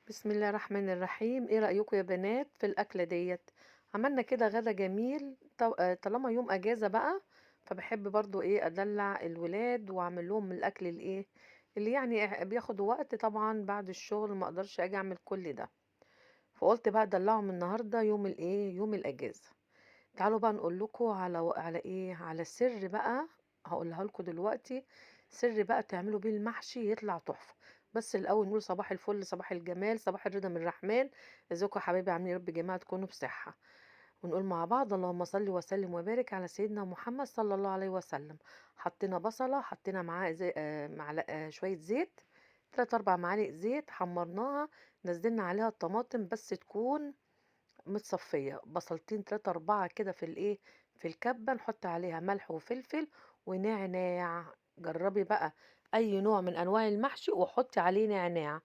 بسم الله الرحمن الرحيم. ايه رأيكم يا بنات في الأكلة ديت؟ عملنا كده غدا جميل. طالما يوم اجازة بقى، فبحب برضو ايه ادلع الولاد واعمل لهم الاكل الايه اللي بياخد وقت طبعا بعد الشغل، ما اقدرش اجي اعمل كل ده، فقلت بقى ادلعهم النهارده يوم الايه، يوم الاجازة. تعالوا بقى نقول لكم على ايه، على سر بقى هقولها لكم دلوقتي، سر بقى تعملوا بيه المحشي يطلع تحفة. بس الاول نقول صباح الفل، صباح الجمال، صباح الرضا من الرحمن. ازيكم يا حبايبي، عاملين إيه؟ يا رب جماعة تكونوا بصحة. ونقول مع بعض اللهم صل وسلم وبارك على سيدنا محمد صلى الله عليه وسلم. حطينا بصلة، حطينا معاها معلقة شوية زيت، 3-4 معالق زيت، حمرناها، نزلنا عليها الطماطم بس تكون متصفية، بصلتين 3-4 كده في الايه، في الكبة، نحط عليها ملح وفلفل ونعناع. جربي بقى اي نوع من انواع المحشي وحطي عليه نعناع،